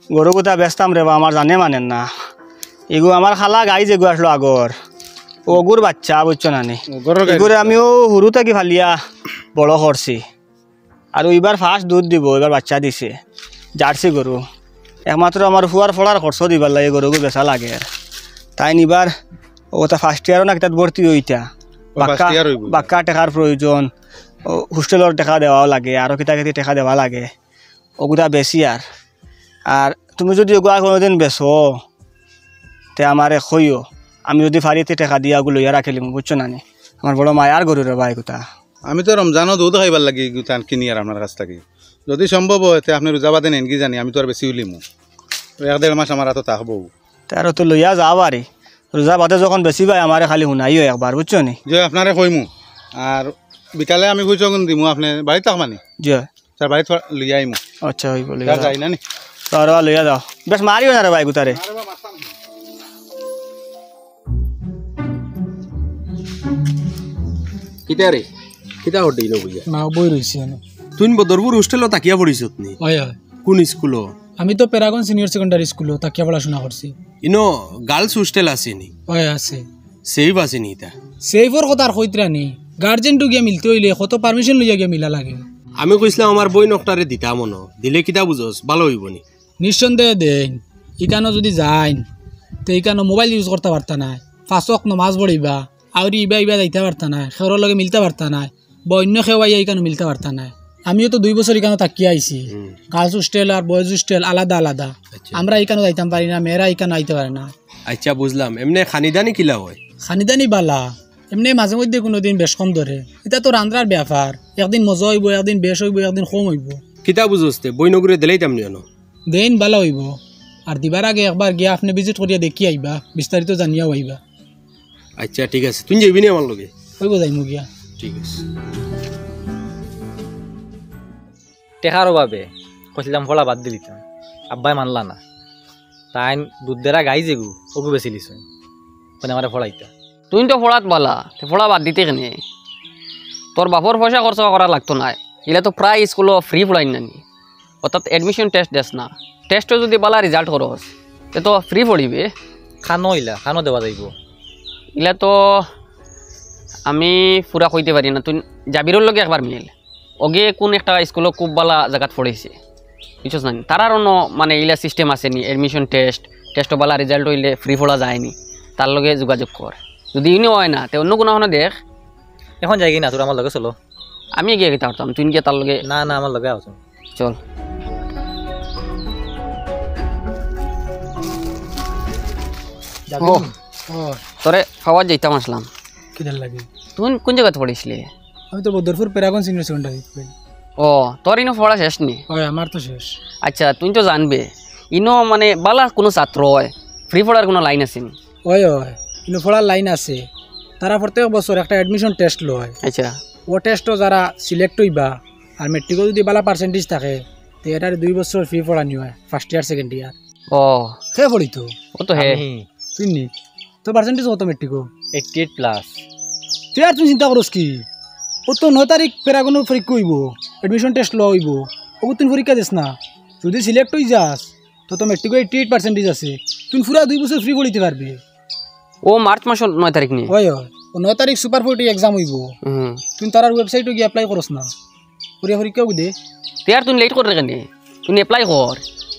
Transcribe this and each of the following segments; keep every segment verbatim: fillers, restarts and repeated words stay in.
গরু গুতা বেচতাম রে বা, আমার জানে মানের না। ইগু আমার খালা গাই যেগু আসলো আগর, অগুর বাচ্চা, বুঝছো না নি? ও, গরুর গাই ইগুরে বাচ্চা। আমিও হুরু থাকি ফালিয়া বড় করছি। আর ইবার ফার্স্ট দুধ দিবো, ইবার বাচ্চা দিছে, জার্সি গরু। একমাত্র আমার ফুয়ার ফড়ার খরচ দিবার লাগি গরুগু বেচা লাগে। তাইন ইবার অতা ফার্স্ট ইয়ারও না কিতাত ভর্তি অইতা। ও, বাক্কা, ফার্স্ট ইয়ার অইবো। বাক্কা টেকার প্রয়োজন, ও, হোস্টেলর টেকা দেওয়াও লাগে, আরো কিতা কিতি টেকা দেওয়া লাগে। অগুতা বেশি আর। আর তুমি যুদি অগুয়া কুনুদিন বেচো, তে আমারে কইও, আমি যুদি পারি তে টেকা দিয়া অগু লইয়া রাখিলিমু, বুঝছো না নি? আমার বড় মায়ার গরু রে বা ইগুতা। আমি তো রমজানো দুধ খাইবার লাগি ইগুতান কিনি আর আপনার কাছ থাকি। যুদি সম্ভব অয়, তে আপনে রোজা বাদে নেইন কিজানি, আমি তো আর বেশি উলিমু। তো এক দেড় মাস আমার আতো থাকবো। তে আরো তো লইয়া যাও বাড়ি। রোজা বাদে যখন বেচিবায়, আমারে খালি হুনাইও একবার, বুঝছো নি? জি, আপনারে কইমু। আর বিকালে আমি কইছো কোন দিমু, আপনে বাড়িত থাকবা নি? জি। তার বাড়িত থুয়া-, লইয়া আইমু। আচ্ছা, অইবো, লইয়া তার যাও। যাই না নি? তার বা লইয়া যাও। বেশ মারিও না রে বা ইগুতারে। কিতা রে? কিতা হড্ডি ইনো বইয়া? না, বই রইছি আমি। তুই বদরপুর হোস্টেলো থাকিয়া পড়িছত নি? অয়, অয়। কোন স্কুলো? আমি তো প্যারাগন সিনিয়র সেকেন্ডারি স্কুলো থাকিয়া পড়াশোনা করছি। ইনো গার্লস হোস্টেল আছে নি? অয়, আছে। সেফ আছে নি ইতা? সেফর কথা আর কইতরা নি। গার্জেন টু গিয়া মিলতে অইলে কত পারমিশন লইয়া গিয়া মিলা লাগে। আমি কইছলাম আমার বইন অকটারে দিতাম অনো। দিলে কিতা বুঝস? ভালা অইবো নি? নিঃসন্দেহে দেইন। ইকানো যুদি যাইন, তে ইকানো মোবাইল ইউজ করতা পারতা নায়। পাঁচ ওয়াক্ত নমাজ পড়িবা। আউরি ইবা ইবা যাইতা পারতা নায়। কেউরর লগে মিলতা পারতা নায়। বা অইন্য কেউ আইয়া ইকানো মিলতা পারতা নায়। আমিও তো দুই বছর ইকানো থাকিয়া আইছি। হুম। গার্লস হোস্টেল আর বয়েজ হোস্টেল আলাদা আলাদা। আচ্ছা। আমরা ইকানো যাইতাম পারি না, মেয়েরা ইকানো আইতা পারে না। আচ্ছা, বুঝলাম। এমনে খানিদানি কিলা অয়? খানিদানি ভালা। এমনে মাঝে মধ্যে কুনুদিন বেশ কম ধরে। ইতা তো রান্দ্রার ব্যাপার। একদিন মজা অইবো, একদিন বেশ অইবো, একদিন কম অইবো। কিতা বুঝস তে? বইনগুরে দিলাইতাম নি অনো? দেইন ভালা অইবো। আর দিবার আগে একবার গিয়া আপনে ভিজিট করিয়া দেখিয়া আইবা, বিস্তারিত জানিয়াও আইবা। আচ্ছা, ঠিক আছে। তুই যাইবি নি আমার লগে? অইবো, যাইমু গিয়া। ঠিক আছে। টেকার অভাবে কইছলাম পড়া বাদ দিলিতাম, আব্বায় মানলা না। তাইন দুধ দেরা গাই যেগু, অগু বেচিলিছইন। মানে আমারে পড়াইতা। তুই তো পড়াত ভালা, তে পড়া বাদ দিতে কেনে? তোর বাপর পয়সা খরচ করা লাগতো নায়। ইলা তো প্রায় স্কুলো ফ্রি পড়াইন না নি। অর্থাৎ অ্যাডমিশন টেস্ট দেস না। টেস্টো যুদি ভালা রেজাল্ট করস, তে তো ফ্রি পড়িবে। খানো ইলা, খানো দেওয়া যাইবো? ইলা তো আমি পুরা কইতে পারি না। তুই জাবিরর লগে একবার মিল। অগে কুন একটা স্কুলো খুব ভালা জাগাত পড়াইছে, বুঝছস না নি? তারার অনো মানে ইলা সিস্টেম আছে নি, অ্যাডমিশন টেস্ট, টেস্টো ভালা রেজাল্ট অইলে ফ্রি পড়া যায় নি, তার লগে যোগাযোগ কর। যুদি ইনো অয় না, তে অন্য কুনু অনো দেখ। এখন যাইগি না, তোরা আমার লগে চলো। আমি গিয়া কিতা করতাম, তুই গিয়া তার লগে। না, না, আমার লগে আও তুমি। চল। যাবি ও। নি? ও। তোরে পাওয়াত যাইতাম আছলাম। কিতার লাগি? তুই কুন জাগাত পড়িছলি? আমি তো Badarpur Paragon senior secondary school. ও, তোর ইনো পড়া শেষ নি? অয়, আমার তো শেষ। আচ্ছা, তুই তো জানবে, ইনো মানে ভালা কুনু ছাত্র অয়, ফ্রি পড়ার কুনু লাইন আছে নি? অয়, অয়, ইনো পড়ার লাইন আছে। তারা প্রত্যেক বছর একটা অ্যাডমিশন টেস্ট লয়। আচ্ছা। ও টেস্টো যারা সিলেক্ট অইবা, আর মেট্রিকো যুদি ভালা পার্সেন্টেজ থাকে, তে এরারে দুই বছর ফ্রি পড়ানি অয়, ফার্স্ট ইয়ার, সেকেন্ড ইয়ার। ও। কে পড়িতো? ও তো হে। আমি। তুই নি? তোর পার্সেন্টেজ কত মেট্রিকো? Eighty eight plus. তে আর তুই চিন্তা করস কি? ও তো নয় তারিখ প্যারাগনর পরীক্ষা অইবো, অ্যাডমিশন টেস্ট লওয়া অইবো। অগু তুই পরীক্ষা দেস না। যুদি সিলেক্ট অই যাস, তো তো মেট্রিকো এইটটি এইট পার্সেন্টেজ আছে। তুই পুরা দুই বছর ফ্রি পড়িতে পারবে। ও মার্চ মাসর নয় তারিখ নি? অয়, অয়। ও নয় তারিখ সুপার ফোর্টি এক্সাম অইবো। হুম। তুই তারার ওয়েবসাইটো গিয়া অ্যাপ্লাই করস না। পরীক্ষা, পরীক্ষা অগু দে। তে আর তুই লেট কররে কেনে? তুই অ্যাপ্লাই কর।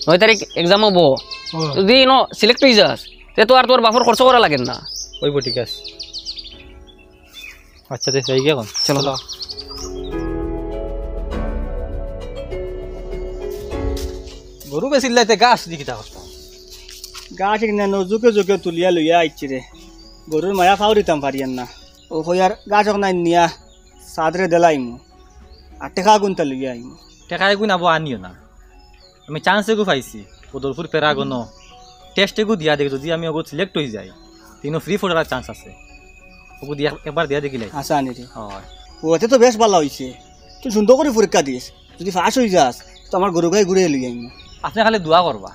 নয় তারিখ এক্সাম অইবো। ও। যুদি ইনো সিলেক্ট অই যাস, তে তো আর তোর বাপর খরচ করা লাগের না। অইবো, ঠিক আছে। আচ্ছা, দে, যাই গিয়া এখন। চলো। চলো। গরু বেচিলাইতে গাছ দি কিতা করতাম? গাছ কিনা নজুকে জুকে তুলিয়া লইয়া আইছি রে। গরুর মায়া ফাউরিতাম পারিয়ার না। ও কই আর গাছ অকনাইন নিয়া সাদরে দেলাইমু। আর টেকা গুনতা লইয়া আইমু। টেকা এগুন আবো আনিও না। আমি চান্স এগু পাইছি, বদরপুর প্যারাগনো। টেস্ট এগু দিয়া দেখি, যুদি আমি অগু সিলেক্ট অই যাই, তে ইনো ফ্রি পড়ার চান্স আছে। অগু দিয়া, একবার দিয়া দেখিলাই। আচ্ছা, আনি রে। অয়। ও, এতে তো বেশ ভালা অইছে। তুই সুন্দর করি পরীক্ষা দিস। যুদি পাস অই যাস, তো আমার গরু গাই ঘুরে লই আইমু। আপনে খালি দোয়া করবা।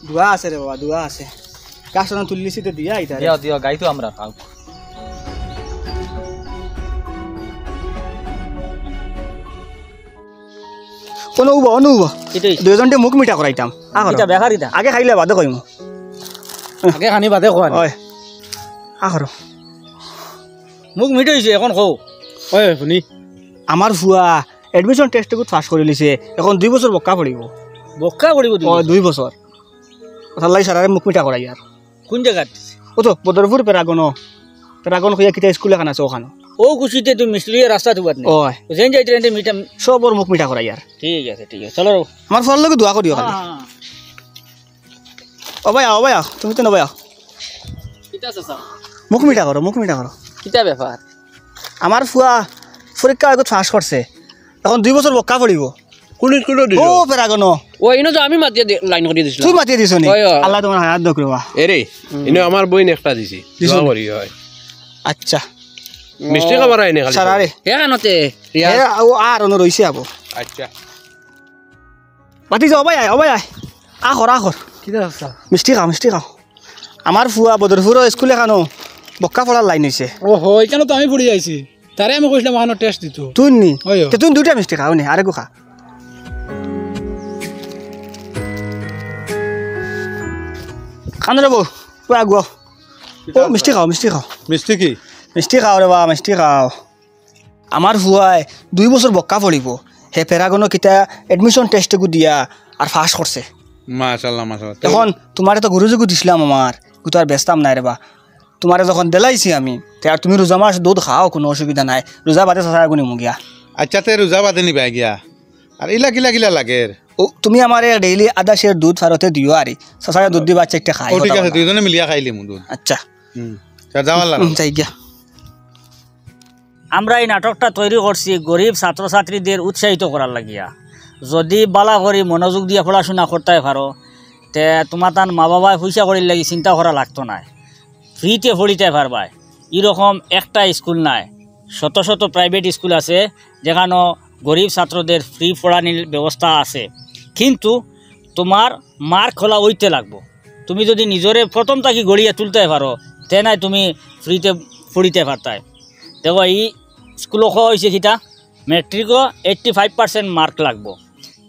দোয়া আছে রে বাবা, দোয়া আছে। গাছ না তুললিছি তো দিয়া আইতা রে। দিও, দিও, গাই তো আমরা পাও। অনু উবা, অনু উবা। কিতা অইছে? দুইজনরে মুখ মিঠা করাইতাম। আ করো। কিতা ব্যাপার কিতা? আগে খাইলে বাদে কইমু। আগে খানি বাদে কওয়া নি। অয়। আ করো। মুখ মিঠা অইছে, অখন কও। অয়, হুনি। আমার ফুয়া admission test গুত পাস করিলিছে, অখন দুই বছর বক্কা পড়িবো। বক্কা পড়িবো দুই অয়, বছর? দুই বছর। অতার লাগি সারারে মুখ মিঠা করাইয়ার। কুন জাগাত? অউ তো বদরপুর প্যারাগন। প্যারাগন কইয়া কিতা স্কুল এখান আছে অখানো। অউ খুশিতে তুমি মিষ্টি লইয়া রাস্তাত উবাত নি? অয়। যেন যাইতে রেন্টে মিঠা। সবর মুখ মিঠা করাইয়ার। ঠিক আছে, ঠিক আছে। চলো। আমার ফুয়ার লাগি দোয়া করিও খালি। হ্যাঁ, হ্যাঁ। ও ভাই আও, ও ভাই আও, তুমি তো না ভাই আও। কিতা আছে স্যার? মুখ মিঠা করো, মুখ মিঠা করো। কিতা ব্যাপার? আমার ফুয়া পরীক্ষা এগত পাস করছে, অখন দুই বছর বক্কা পড়িবো। কোন স্কুলো দিছো? অউ প্যারাগন। অউ, ইনো তো আমি মাতিয়া দি-, লাইন করি দিছলাম। তুই মাতিয়া দিছো নি? অয়, অয়। আল্লায় তুমার হায়াত দেউক রে বা। এরে, হুম। ইনো আমার বইন একটা দিছি। দিছো দোয়া নি? করি, অয়। আচ্ছা। মিষ্টি খাবার আইনে খালি। সারারে। হে কানতে? হে, অউ আর অনো রইছে আবো। আচ্ছা। বাতি যা, ও ভাই আয়, ও ভাই আয়। আ কর, আ কর। কিতা অবস্থা? মিষ্টি খাও, মিষ্টি খাও। আমার ফুয়া বদরপুরো স্কুল এখানো বক্কা পড়ার লাইন অইছে। ওহো, ইখানো তো আমি পড়ি আইছি। তারে আমি কইছলাম অখানো test দিতো। তুই নি? অয়, অয়। তে তুই দুইটা মিষ্টি খাও নি, আরেকগু খা। খান রে বউ, ও আগুয়া। ও, মিষ্টি খাও, মিষ্টি খাও। মিষ্টি কি? মিষ্টি খাও রে বা, মিষ্টি খাও। আমার ফুয়ায় দুই বছর বক্কা পড়িবো। হে প্যারাগনো কিতা admission test গু দিয়া আর পাস করছে। মাশাআল্লাহ, মাশাআল্লাহ। অখন তুমারে তো গরু যেগু দিছলাম আমার, গু তো আর বেচতাম নায় রে বা। তুমারে যখন দিলাইছি আমি, তে আর তুমি রোজা মাস দুধ খাও, কুনু অসুবিধা নাই। রোজা বাদে চাচায় এগু নিমু গিয়া। আচ্ছা, তে রোজা বাদে নিবায় গিয়া। আর ইলা কিলা কিলা লাগের? অউ, তুমি আমারে daily আধা সের দুধ ফারতে দিও আরি। চাচায় দুধ দিবা, চাইরটা খাই, অউ, ঠিক আছে, দুইজনে মিলিয়া খাইলিমু দুধ। আচ্ছা। হুম। তে যাওয়ার লাগি। হুম, যাই গিয়া। আমরা এই নাটকটা তৈরি করছি গরিব ছাত্রছাত্রীদের উৎসাহিত করার লাগিয়া। যদি বালা করি মনোযোগ দিয়া পড়াশুনা করতায় পারো, তে তুমার তান মা বাবায় পয়সা কড়ির লাগি চিন্তা করা লাগতো নায়, ফ্রিতে পড়িতায় পারবায়। ইরকম একটা স্কুল নায়, শত শত প্রাইভেট স্কুল আছে, যেখানো গরিব ছাত্রদের ফ্রি পড়ানির ব্যবস্থা আছে, কিন্তু তুমার মার্ক অলা অইতে লাগবো। তুমি যদি নিজরে প্রথম থাকি গড়িয়া তুলতায় পারো, তে নায় তুমি ফ্রিতে পড়িতায় পারতায়। দেখো, ই স্কুলো কওয়া অইছে কিতা, ম্যাট্রিকো এইট্টি ফাইভ পার্সেন্ট মার্ক লাগবো।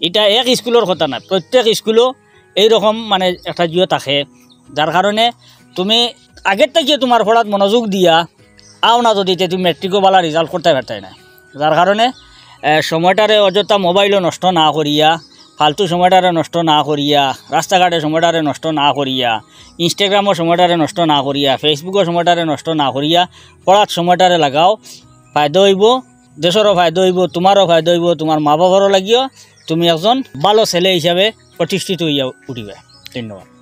ইটা এক স্কুলর কথা নায়, প্রত্যেক স্কুলো এইরকম মানে একটা জিও থাকে, যার কারণে তুমি আগের থাকি তুমার পড়াত মনোযোগ দিয়া আও না যদি, তে তুমি ম্যাট্রিকো বালা রেজাল্ট করতায় পারতায় নায়। যার কারণে, এ, সময়টারে অযথা মোবাইলো নষ্ট না করিয়া, ফালতু সময়টারে নষ্ট না করিয়া, রাস্তাঘাটে সময়টারে নষ্ট না করিয়া, Instagram-ও সময়টারে নষ্ট না করিয়া, Facebook-ও সময়টারে নষ্ট না করিয়া, পড়াত সময়টারে লাগাও, ফায়দা অইবো, দেশরও ফায়দা অইবো, তুমারও ফায়দা অইবো, তুমার মা বাবারও লাগিও, তুমি একজন ভালো ছেলে হিসাবে প্রতিষ্ঠিত অইয়া উঠিবায়। ধন্যবাদ।